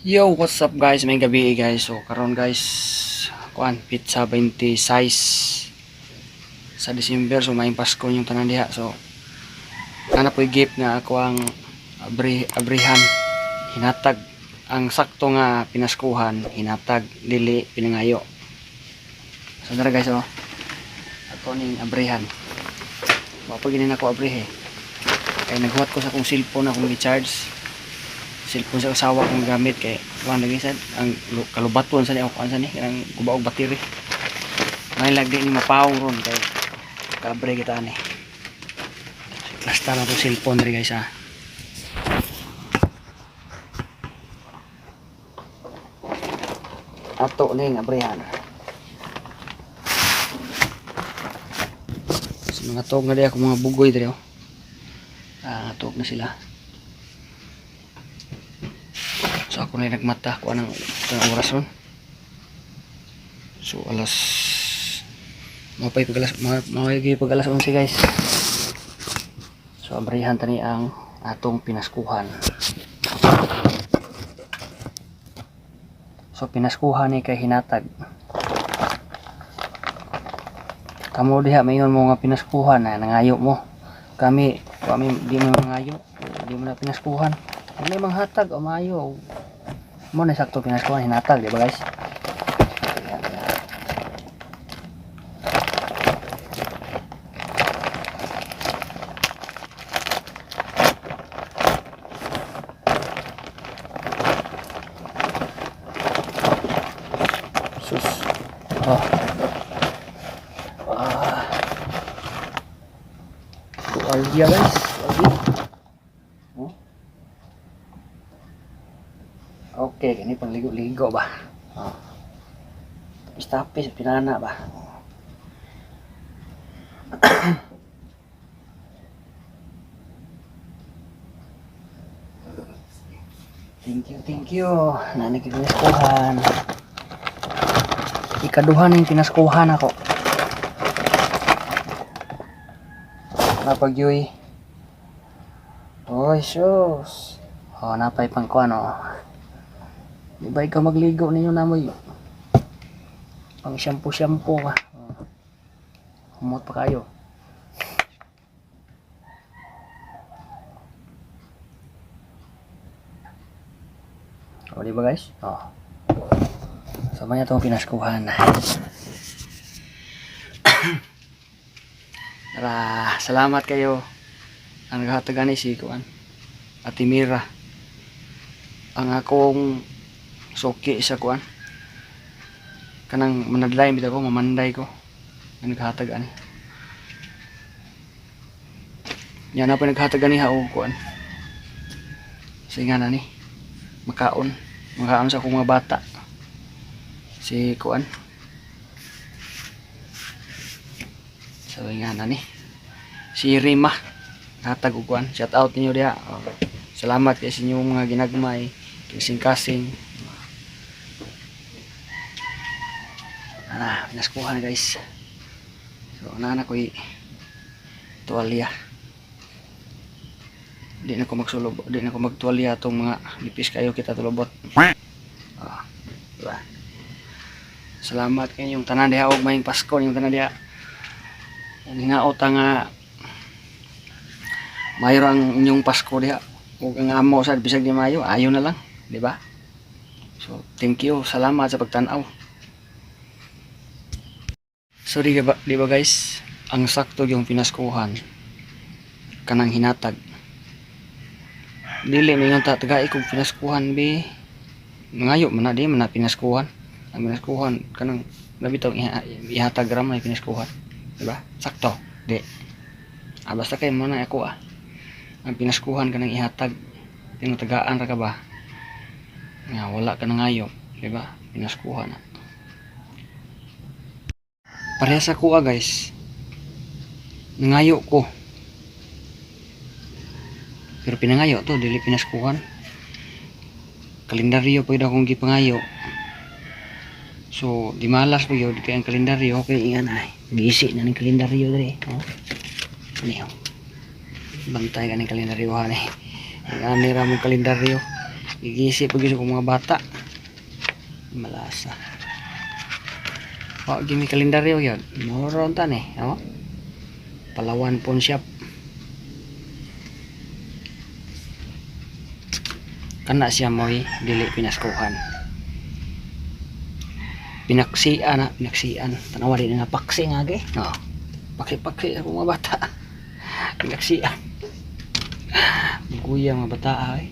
Yo, what's up guys? May gabi guys. So karon guys, kuan pizza 26 sa December, so may Pasko yung tanan diha. So ana po'y gift nga ako ang abrihan, hinatag ang sakto nga pinaskuhan, hinatag dili pinangayo. So dara guys, oh. Ako ning abrihan. Wa pa gini nako abrihe. Kay naghuwat ko sa akong cellphone akong gi-charge, cellphone sa asawa kong gamit, kay kuan lagi sad ang kalubaton sa ni ako, kuan sa ni kanang guba og battery. May lagi ni mapawong ron kay kabre kita ani. Klasta na to cellphone diri guys, ah. Ato ning abrihan. Sa mga tog na di ako, mga bugoy diri, oh. Ah, tog na sila. So ako na yung nagmata kung anong, anong oras ron. So alas mapay pag alas mapay pag alas 11 guys. So abrihan tani ang atong pinaskuhan. So pinaskuhan ni kay hinatag. Kamo diha maingon mo nga pinaskuhan na nangayo mo. Kami kami di mo mangayo, di mo na pinaskuhan. Kung may manghatag o maayo mo na sakto pinaskuhan, hinatag, di ba guys? Ayan, ayan. Sus. Oh. Ah. Tuwalya guys. Tuwalya. Oh. Okay, kini pangligo-ligo ba? Oh. Tapis-tapis, pinana ba? Oh. Thank you, thank you. Nani pinaskuhan. Ikaduha na yung pinaskuhan ako. Napagyoy. Oy, sus. Oh, napay pang kuan, oh. Di ba ikaw magligo ninyo na mo pang shampoo-shampoo ka. Oh. Humot pa kayo. O, di ba guys? Oh. Sama niya itong pinaskuhan. Tara, salamat kayo. Ang naghatagan ni si Kuan. Ate Mira. Ang akong suki sa kuan. Kanang manadlay bitaw ko, mamanday ko. Ang naghatag ani. Yan na pa naghatag ani ha og kuan. Sa nga na ni. Makaon. Makaon sa akong mga bata. Si kuan. Sa nga na ni. Si Rima. Hatag og kuan. Shout out ninyo diha. Oh. Salamat kay sa inyong mga ginagmay, kasing-kasing. Ana, pinaskuhan guys. So, ana na ko'y tuwalya. Di na ko magsulob, di na ko magtuwalya atong mga nipis kayo kita tulobot. Ah, diba? Salamat kay inyong tanan diha og maayong Pasko inyong tanan diha. Ang hinaot nga mayo ang inyong Pasko diha ug ang amo sad bisag di mayo, ayo na lang, di ba? So, thank you, salamat sa pagtan-aw. So di ba guys, ang sakto yung pinaskuhan kanang hinatag. Dili may ta tagai kog pinaskuhan bi. Mangayo man na, di man na pinaskuhan. Ang pinaskuhan kanang labi tong ihatag ra man pinaskuhan, di ba? Sakto, di. Ah, basta kay mo na ako ah. Ang pinaskuhan kanang ihatag, tinatagaan ra ka ba? Nga wala ka nangayo, di ba? Pinaskuhan na. Parehas ako ah guys. Nangayo ko. Pero pinangayo to, dili pinaskuhan. Kalendaryo pa akong gipangayo. So, di malas pa yun kay ang kalendaryo kay ingan ay. Gisi na ning kalendaryo diri. Oh. Ano yun? Bantay ka ning kalendaryo ha ni. Ani ra mong kalendaryo. Gigisi pag ko mga bata. Malasa. Oh, gimi kalendaryo yun. Moron tan eh. Oh. Palawan Pawn Shop. Kana siya mo'y dili pinaskuhan. Pinaksian na, pinaksian. Tanawa din nga paksi nga ge. Oh. Paksi-paksi ako mga bata. Pinaksian. Guya mga bata ay.